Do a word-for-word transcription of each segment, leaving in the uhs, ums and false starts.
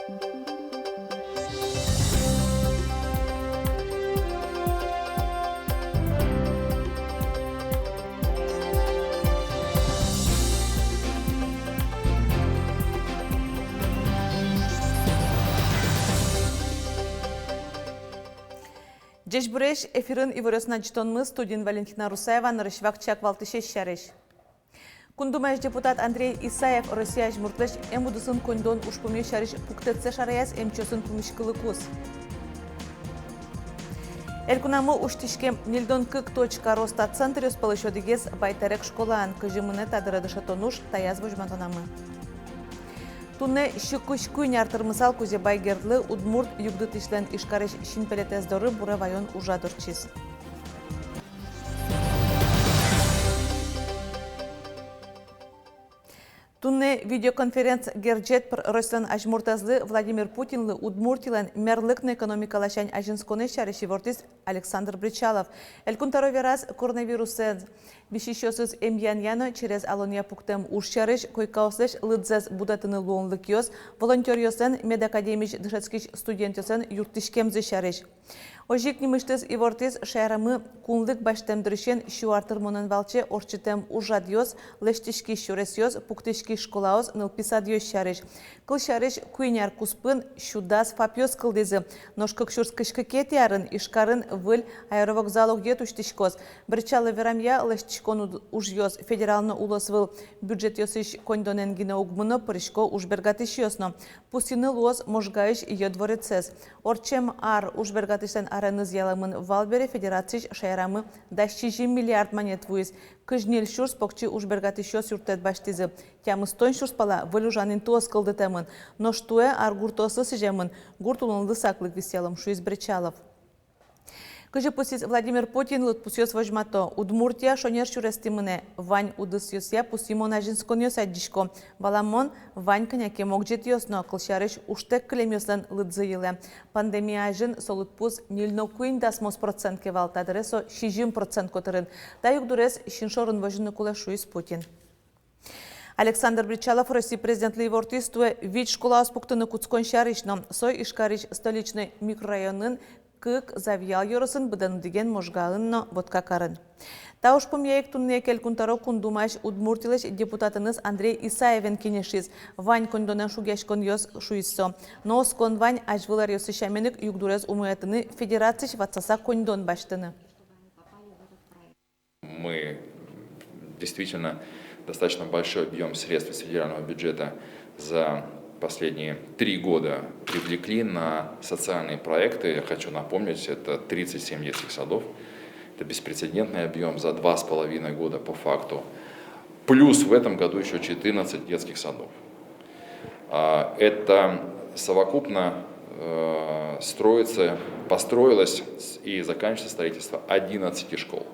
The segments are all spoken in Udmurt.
Ӟечбуресь! Эфирын иворъёсын ӝытонмы, студиын Валентина Русаева. Нырысь вакчияк валтӥсез сярысь. Кун Думаысь депутат Андрей Исаев Россия азьмуртлэсь эм удысын коньдон ужпумъёс сярысь пуктэтсэ шараяз эмчиосын пумиськылыкуз. Элькунамы усьтӥськем ньыльдон кык «Точка роста» центръёс пӧлысь одӥгез Байтэрек школаын. Кызьы мынэ та дыре дышетон уж, таяз возьматонамы. Туннэ сю кызь куинь ар тырмысал Кузебай Гердлы, удмурт югдытӥсьлэн Ижкарысь синпелетэз доры буре ваён ужрад ортчиз. Туннэ видеоконференц-герӟет пыр Россилэн азьмуртэзлы Владимир Путинлы Удмуртилэн мерлык но экономика ласянь азинсконэз сярысь ивортӥз Александр Бречалов. Элькун тӧро вераз, коронавирусэн висисьёсыз эмъянъя но через алонъя пуктэм уж сярысь, койкаослэсь лыдзэс будэтыны луонлыкъёс, волонтёръёслэн, медакадемиысь дышетскись студентъёслэн юрттӥськемзы сярысь. Озьы ик нимысьтыз ивортӥз шаерамы кунлык басьтэм дырысен сю ар тырмонэн валче ортчытэм ужрадъёс, лэсьтӥськись сюресъёс, пуктӥськись школаос, нылпи садъёс сярысь. Кылсярысь, куинь ар куспын сю дас ФАПъёс кылдӥзы. Нош кык сюрс кызь кыкетӥ арын Ижкарын выль аэровокзал огъет усьтӥськоз. Бречалов верамъя, лэсьтӥськон уд-, ужъёс федерал но улосвыл бюджетъёсысь коньдонэн гинэ уг мыно, пырисько ужбергатӥсьёс но. Пусйыны луоз Можгаысь йӧ дворецез. Ортчем ар ужбергатӥсьлэн ареныз ялэмын вал бере, федерациысь шаерамы дас сизьым миллиард манет вуиз. Кызь ньыль сюрс покчи ужбергатӥсьёс юрттэт басьтӥзы. Тямыстон сюрс пала выль ужан интыос кылдытэмын. Нош туэ ар гуртоослы сӥземын. Гурт улонлы саклык висъялом, шуиз Бречалов. Кызьы пусйиз Владимир Путин, лыдпусъёс возьмато: Удмуртия шонер сюрестӥ мынэ, вань удысъёсъя пусйымон азинсконъёс адӟисько. Валамон, вань кӧня ке могӟетъёс но, кылсярысь, ужтэк кылемъёслэн лыдзы йылэ. Пандемия азьын со лыдпус ньыль но куинь дасмос процент ке вал, та дыре со сизьым процент котырын. Та югдурез син шорын возьыны кулэ, шуиз Путин. Александр Бречалов Россия президентлы ивортӥз туэ вить школаос пуктыны кутскон сярысь но. Со Ижкарысь Столичный микрорайонын кык, Завьял ёросын быдэн одӥген, Можгаын но Воткакарын. Та ужпумъя ик туннэ ик Элькун тӧро Кун Думаысь Удмуртилэсь депутатэныз Андрей Исаевен кенешиз. Вань коньдонэн шугъяськонъёс, шуиз со. Но оскон вань азьвыл аръёсы сямен ик югдурез умоятыны, федерациысь ватсаса коньдон басьтыны. Мы действительно достаточно большой объём средств из федерального бюджета за последние три года привлекли на социальные проекты. Я хочу напомнить, это тридцать семь детских садов. Это беспрецедентный объём за два с половиной года по факту. Плюс в этом году ещё четырнадцать детских садов. А, это совокупно, э, строится, построилось с-, и заканчивается строительство одиннадцати школ.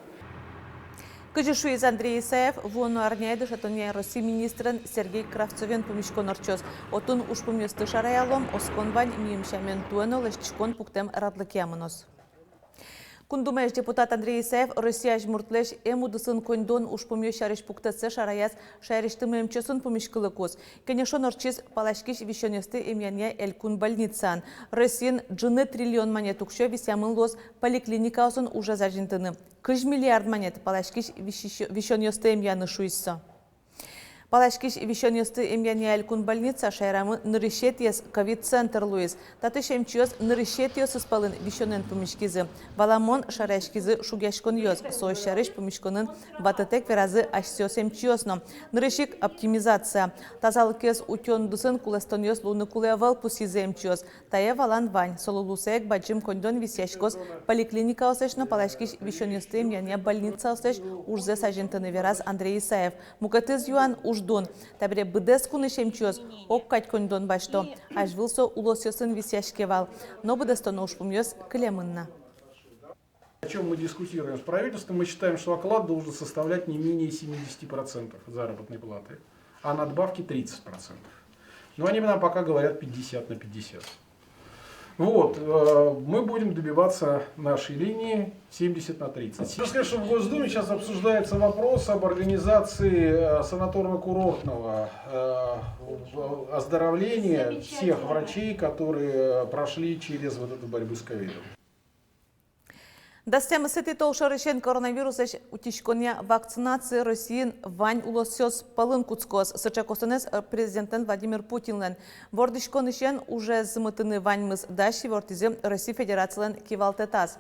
Кызьы шуиз Андрей Исаев, вуоно арняе дышетонъя Россия министрен Сергей Кравцовен пумиськон ортчоз. Отын ужпумъёсты шараялом, оскон вань, миым сямен, туэ но лэсьтӥськон пуктэм радлыкъя мыноз. Кун Думаысь депутат Андрей Исаев Россия азьмуртлэсь эм удысын коньдон ужпумъёс сярысь пуктэтсэ шараяз шаерысьтымы эмчиосын пумиськылыкуз. Кенешон ортчиз паласькись висёнъёсты эмъянъя элькун больницаын. Россиын ӝыны триллион манет уксё висъямын луоз поликлиникаосын ужез азинтыны. Кызь миллиард манет паласькись висё-, висёнъёсты эмъяны, шуиз со. Паласькись висёнъёсты эмъянъя элькун больница шаерамы нырысетӥез ковид-центр луиз. Татысь эмчиос нырысетӥосыз пӧлын висёнэн пумиськизы. Валамон, шараяськизы шугъяськонъёс. Со сярысь пумиськонын ватытэк веразы асьсэос эмчиос но. Нырысь ик оптимизация. Тазалыкез утён удысын кулэстонъёс луыны кулэ ӧвӧл, пусйизы эмчиос. Тае валан вань, солы луыса ик бадӟым коньдон висъяськоз поликлиникаослэсь но паласькись висёнъёсты эмъянъя больницаослэсь ужзэс азинтыны, вераз Андрей Исаев. Мукетыз юан — уждун. Табере быдэс кунысь эмчиос огкадь коньдон басьто. Азьвыл со улосъёсын висъяське вал. Но быдэстоно ужпумъёс кылемын на. О чём мы дискутируем с правительством? Мы считаем, что оклад должен составлять не менее семидесяти процентов заработной платы, а надбавки тридцать процентов. Но они нам пока говорят пятьдесят на пятьдесят. Вот, э, мы будем добиваться нашей линии семьдесят на тридцать. Хочу сказать, что в Госдуме сейчас обсуждается вопрос об организации, э, санаторно-курортного, э, в-, оздоровления всех врачей, которые прошли через вот эту борьбу с ковидом. Дас тямысэтӥ толшорысен коронавируслэсь утиськонъя вакцинация Россиын вань улосъёс пӧлын кутскоз. Сыӵе косонэз, э, президентлэн Владимир Путинлэн. Вордӥськонысен ужез мытыны ваньмыз дась, ивортӥзы Россия Федерацилэн кивалтэтаз.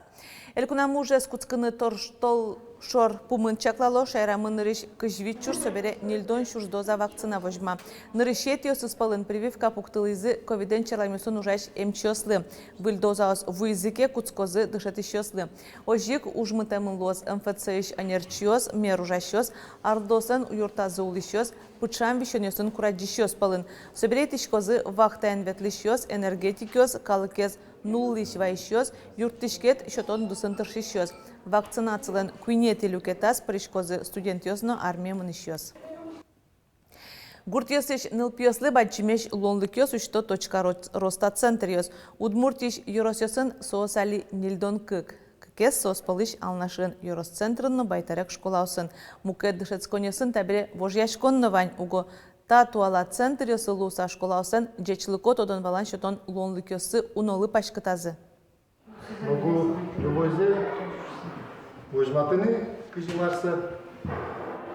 Элькунамы ужез кутскыны торш-, толшор пумын чаклало. Шаерамы нырысь кызь вить сюрс, собере ньыльдон сюрс доза вакцина возьма. Нырысетӥосыз пӧлын прививка пуктылӥзы ковидэн черламъёсын ужась эмчиослы. Выль дозаос вуизы ке, кутскозы дышетӥсьёслы. Озьы ик уж мытэмын луоз МФЦ-ысь ӧнерчиос, мер ужасьёс, арлыдоослэн юртазы улӥсьёс, пыӵам висёнъёсын курадӟисьёс пӧлын. Собере итӥськозы вахтаен ветлӥсьёс, энергетикъёс, калыкез нуллӥсь-вайисьёс, юрттӥськет сётон удысын тыршисьёс. Вакцинацилэн куинетӥ люкетаз пыриськозы студентъёс но армие мынӥсьёс. Гуртъёсысь нылпиослы бадӟымесь луонлыкъёс усьто «Точка ро-, роста» центръёс. Удмуртиысь ёросъёсын соос али ньыльдон кык. Кыкез соос пӧлысь Алнашын ёрос центрын но Байтэрек школаосын. Мукет дышетсконъёсын табере вожъяськон но вань, уго та туала центръёсы луыса школаосын ӟечлыко тодон-валан сётон луонлыкъёссы унолы паськытазы. Могу любойзэ возьматыны, кызьы мар со,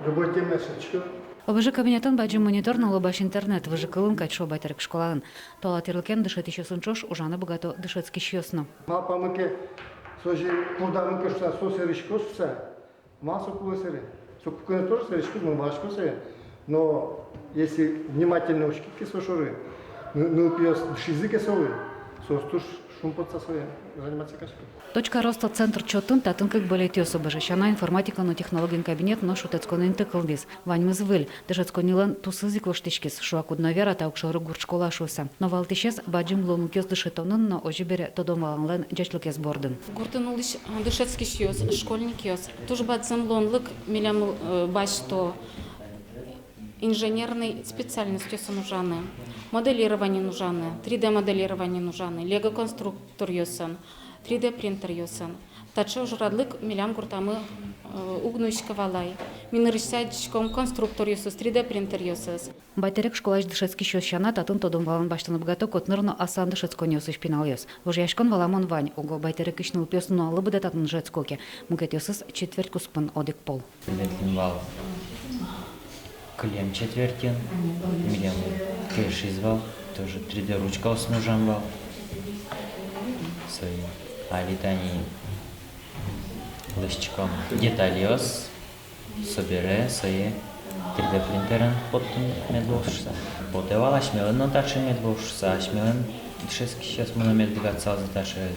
любой теме шедьтӥсько. ОБЖ кабинетын бадӟым монитор но лобась интернет, выжыкылын кадь, шуо Байтэрек школаын. Туала тирлыкен дышетӥсьёсын ӵош ужаны быгато дышетскисьёс но. Малпамы ке, со же курдамы ке шуса, со сэрыськоз шуса. Мар со кулэ сэре? Со куке но тоже сэрыськоз, мон валасько сое. Но если внимательно учкид ке со шоры, ны-, нылпиос дышизы ке солы, соос туж шумпотыса сое заниматься карисько. «Точка роста» центр чотын татын кык бӧлетъёс: ОБЖ сяна, информатика но технологиен кабинет но шутэтскон инты кылдӥз. Ваньмыз выль. Дышетсконнилэн тусыз ик воштӥськиз, шуак уд но вера та огшоры гурт школа шуыса. Но валтӥсез бадӟым луонлыкъёс дышетонын но озьы бере тодон-валанлэн ӟечлыкез бордын. Гуртын улӥсь, а, дышетскисьёс, школьникъёс туж бадӟым луонлык милям, э, басьто инженерный специальностьёсын ужаны, моделированиен ужаны, три дэ моделированиен ужаны, лего конструкторъёсын, три дэ принтеръёсын. Таӵе ужрадлык милям гуртамы, э, уг нуиськы вал ай. Ми нырысьсэ адӟиськом конструкторъёсыз, три дэ принтеръёсыз. Байтэрек школаысь дышетскисьёс сяна, татын тодон-валан басьтыны быгато Котныр но Асан дышетсконниосысь пиналъёс. Вожъяськон валамон вань, уго Байтэрекысь нылпиос нуналлы быдэ татын дышетско ке, мукетъёсыз четверть куспын одӥг пол. Ветлӥм вал кылем четвертьын, милем кельшиз вал, тоже три дэ ручкаосын ужам вал. Сое али тани лэсьтӥськом детальёс. Собере сое три дэ принтерын поттыны мед луоз шуса. Потэ вал асьмелэн но таӵе мед луоз шуса, асьмелэн дышетскисьёсмы но мед быгатысалзы таӵе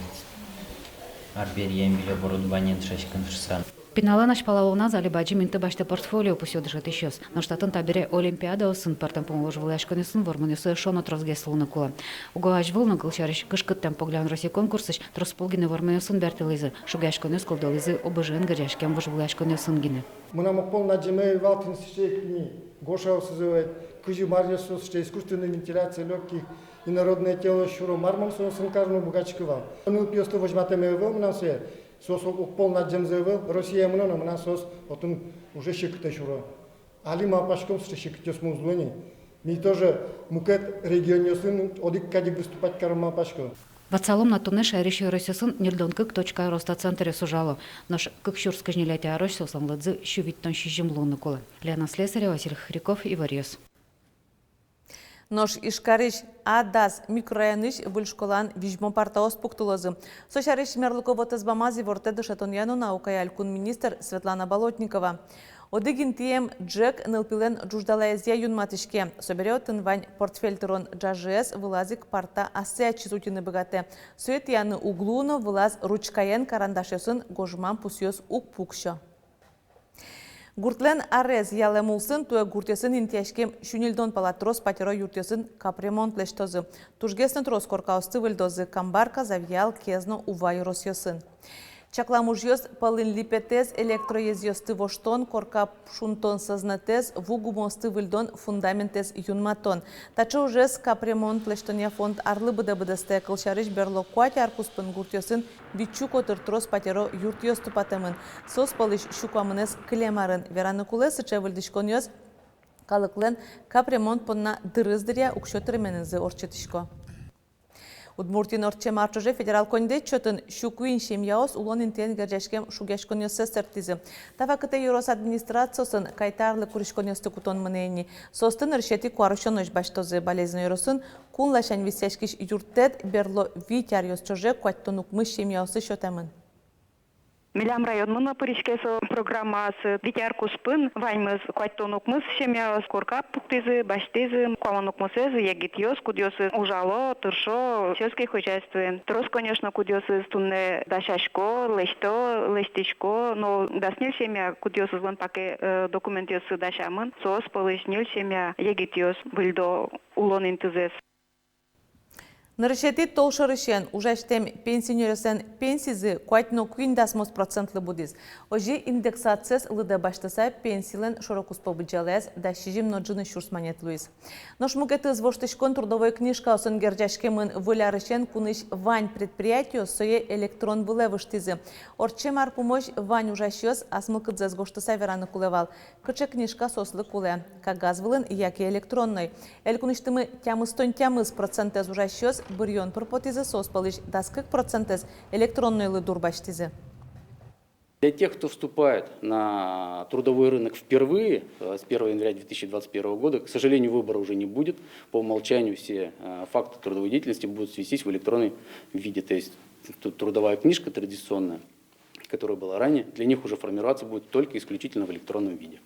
арбериен, выль оборудованиен дышетскыны шуса. Пиналлэн азьпала улоназ али бадӟым инты басьтэ портфолио, пусъё дышетӥсьёс. Нош татын табере олимпиадаосын, пӧртэм пумо вожвылъяськонъёсын вормонъёссы эшшо но тросгес луыны кулэ. Уго азьвыл но, кылсярысь, кышкыттэм Поглян Россия конкурсысь трос пол гинэ вормонъёсын бертылӥзы, шугъяськонъёс кылдылӥзы ОБЖ-ен герӟаськем вожвылъяськонъёсын гинэ. Мынам огпол на адӟеме ӧй вал тӥни сыӵе ик ини Гошаосыз ӧвӧл, кызьы, мар ӧй со, сыӵе искусственная вентиляция лёгких, инородное тело сюро, мар мон соосын карыны уг быгатӥськы вал. Нылпиосты возьматэме ӧй вал мынам сое, соос огпол на адӟемзы ӧй вал, Россие мыно но, мынам соос отын уже секытэ сюро. Али малпаськом, сыӵе секытъёсмы уз луы ни. Ми тоже мукет регионъёсын одӥг кадь ик выступать каром, малпасько. Ватсалом на, туннэ шаерысь ёросъёсын ньыльдон кык «Точка роста» центръёс ужало. Нош кык сюрс кызь ньылетӥ арозь соослэн лыдзы сю витьтон сизьым луыны кулэ. Лена Слесарева, Василий Хохряков, «Иворъёс». Нош Ижкарысь А дас микрорайонысь выль школаын визьмо партаос пуктылозы. Со сярысь мерлыко вотэс бамаз ивортэ дышетонъя но наукая элькун министр Светлана Болотникова. Одӥг интыем ӝӧк нылпилэн ӝуждалаезъя юнматӥське. Собере отын вань портфель тырон ӝажыез, вылаз ик парта ассэ ачиз утьыны быгатэ. Сое тӥяны уг луы но, вылаз ручкаен, карандашъёсын гожмам пусъёс уг пуксё. Гуртлэн арез ялэм улсын туэ гуртъёсын интыяськем сю ньыльдон пала трос патеро юртъёсын капремонт лэсьтозы. Тужгес но трос коркаосты выльдозы Камбарка, Завьял, Кез но Ува ёросъёсын. Чаклам ужъёс: пӧлын липетэз, электроезъёсты воштон, корка шунтон сӧзнэтэз, ву гумыосты выльдон, фундаментэз юнматон. Таӵе ужез капремонт лэсьтонъя фонд арлы быдэ быдэстэ. Кылсярысь, берло куать ар куспын гуртъёсын витьсю котыр трос патеро юртъёс тупатэмын. Соос пӧлысь сю куамынэз кылем арын. Вераны кулэ, сыӵе выльдӥськонъёс калыклэн капремонт понна дырыз дыръя уксё тырыменызы ортчытӥсько. Удмуртиын ортчем ар ӵоже федерал коньдэт чотын сю куинь семьяос улон интыен герӟаськем шугъяськонъёссэс сэрттӥзы. Та вакытэ ёрос администрациосын кайтарлы куриськонъёсты кутон мынэ ини. Соосты нырысетӥ куарусёнозь басьтозы. Балезино ёросын кун ласянь висъяськись юрттэт берло вить аръёс ӵоже куатьтон укмыс семьяосы сётэмын. Милям районмы но пыриське со программаосы. Вить ар куспын ваньмыз куатьтон укмыс семьяос корка пуктӥзы, басьтӥзы, куамын укмысэз егитъёс, кудъёсыз ужало, тыршо сельской хозяйствоын. Трос, конечно, кудъёсыз туннэ дасясько, лэсьто, лэсьтӥсько, но дас ньыль семья, кудъёсызлэн паке, э, документъёссы дасямын, соос пӧлысь ньыль семья егитъёс, выльдо улон интызэс. Нырысетӥ толшорысен ужасьтэм пенсионеръёслэн пенсизы куать но куинь дасмос процентлы будӥз. Озьы индексациез лыдэ басьтыса, пенсилэн шоро-куспо быдӟалаез дас сизьым но ӝыны сюрс манет луиз. Нош мукетыз воштӥськон трудовой книжкаосын герӟаськемын. Выль арысен кунысь вань предприятиос сое электрон вылэ выжтӥзы. Ортчем ар пумозь вань ужасьёс ас мылкыдзэс гожтыса вераны кулэ вал, кыӵе книжка соослы кулэ: кагаз вылын яке электронной. Элькунысьтымы тямыстон тямыс процентэз ужасьёс быръён пыр потӥзы, соос пӧлысь дас кык процентэз электроннойлы дурбасьтӥзы. Для тех, кто вступает на трудовой рынок впервые, э, с первого января две тысячи двадцать первого года, к сожалению, выбора уже не будет. По умолчанию все, э, факты трудовой деятельности будут вестись в электронном виде. То есть ту-, трудовая книжка традиционная, которая была ранее, для них уже формироваться будет только исключительно в электронном виде.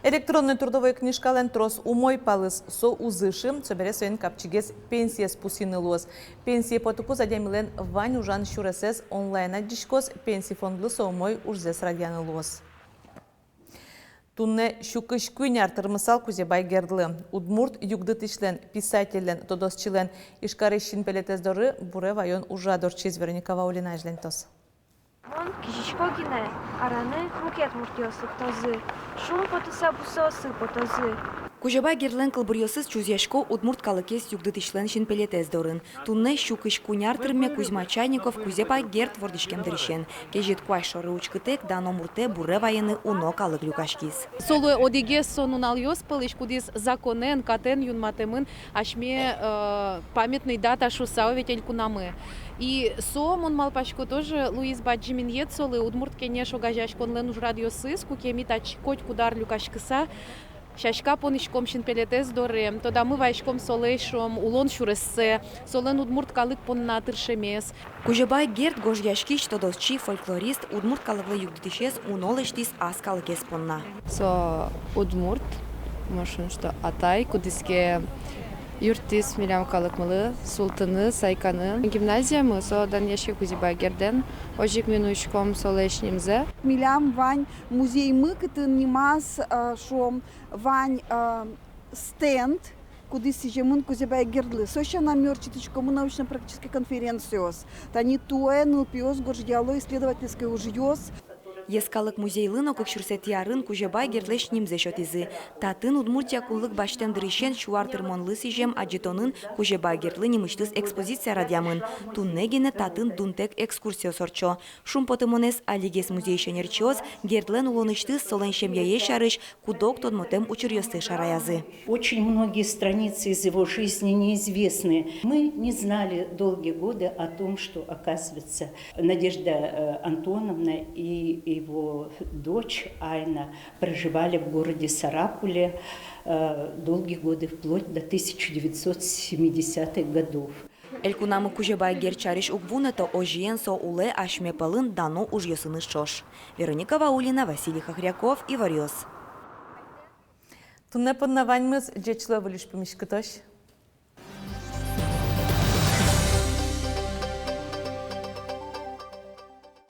Электронной трудовой книжкалэн трос умой палыз: со уз ышы, собере соин капчигес пенсиез пусйыны луоз. Пенсие потыкуз адямилэн вань ужан сюресэз онлайн адӟиськоз, пенси фондлы со умой ужзэс радъяны луоз. Туннэ сю кызь куинь ар тырмысал Кузебай Гердлы. Удмурт югдытӥсьлэн, писательлэн, тодосчилэн Ижкарысь синпелетэз доры буре ваён ужрад ортчиз. Вероника Ваулина азьланьтоз. Мон кизисько гинэ, араны мукет муртъёс лыктозы, шумпотыса бусыосы потозы. Кузебай Гердлэн кылбуръёсыз чузъясько удмурт калыкез югдытӥсьлэн синпелетэз дорын. Туннэ сю кызь куинь ар тырме Кузьма Чайников Кузебай Герд вордӥськем дырысен. Кезьыт куазь шоры учкытэк, дано муртэ буре вайыны уно калык люкаськиз. Со луэ одӥгез со нуналъёс пӧлысь, кудӥз законэн, катэн юнматэмын асьме, э, памятной дата шуыса, о ведь, элькунамы. И со, мон малпасько, тоже луиз бадӟым инъет солы Удмурт Кенеш огазеяськонлэн ужрадъёсыз, куке ми татчы котькуд ар люкаськыса сяська поныськом синпелетэз доры, тодамы вайиськом солэсь, шуом, улон сюрессэ, солэн удмурт калык понна тыршемез. Кузебай Герд — гожъяськись, тодосчи, фольклорист, удмурт калыклы югдытӥсез уно лэсьтӥз ас калыкез понна. Со удмурт, можно, что атай, кудӥз ке юрттӥз милям калыкмылы султыны, сайканы. Гимназиямы со данъяське Кузебай Гердэн. Озьы ик ми нуиськом солэсь нимзэ. Милям вань музеймы, кытын нимаз, э, шуом, вань, э, стенд, кудӥз сӥземын Кузебай Гердлы. Со сяна ми ортчытӥськомы научно-практической конференциос. Тани туэ нылпиос гожъяло исследовательской ужъёс. Йӧскалык музейлы но кык сюрсэтӥ арын Кузебай Гердлэсь нимзэ сётӥзы. Татын Удмуртия кунлык басьтэм дырысен сю ар тырмонлы сӥзем адӟытонын Кузебай Гердлы нимысьтыз экспозиция радъямын. Туннэ гинэ татын дунтэк экскурсиос ортчо. Шумпотымонэз, алигес музейысь ӧнерчиос Гердлэн улонысьтыз, солэн семьяез сярысь куд-ог тодмотэм учыръёсты шараязы. Очень многие страницы из его жизни неизвестны. Мы не знали долгие годы о том, что, оказывается, Надежда, э, Антоновна и его дочь Айна проживали в городе Сарапуле, э, долгие годы, вплоть до тысяча девятьсот семидесятых годов. Элькунамы Кузебай Герд сярысь уг вунэто, озьыен, со улэ асьме пӧлын дано ужъёсыныз ӵош. Вероника Ваулина, Василий Хохряков, «Иворъёс». Туннэ понна ваньмыз. Ӟеч луэ, выльысь пумиськытозь.